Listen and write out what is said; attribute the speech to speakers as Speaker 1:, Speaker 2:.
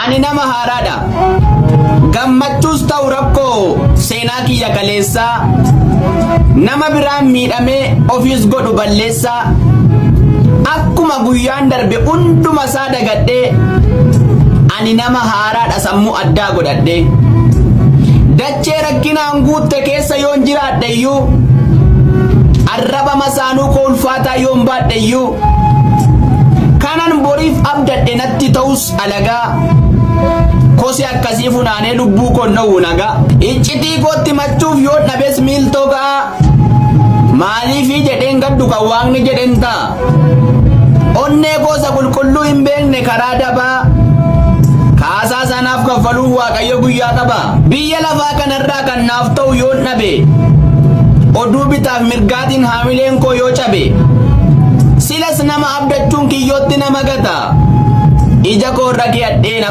Speaker 1: Ani nama haaraadha. Gammachuus ta'u rakkoo seenaa kiyya kaleessaa nama biraan miidhamee ofiis godhu balleessaa akkuma guyyaan darbe hunduma isaa dagadhee ani nama haaraadha sammuu addaa godhadhee. Dachee rakkinaan guutte keessa yoon jiraadhe iyyuu arraba masaanuu koo ulfaataa yoon baadhe iyyuu kanan boriif abdadhe natti ta'us alagaa kosi akkasii funaanee lubbuu koon dhowwu nagaa iccitii kootti machuuf yoon dhabes miiltoo ga'aa maaliifii jedheen gaddu kan waaqni jedhen ta'a onnee koosa qulqulluu hin beekne karaa dabaa kaasaa sanaaf kaffaluuf waaqayyo guyyaa qaba biyya lafaa kanarraa kan naaf ta'u yoon dhabe oduu bitaaf mirgaatiin haamileen koo yoo cabe silas nama abdachuun kiyyootti nama gata ija koo irra kiyadheen.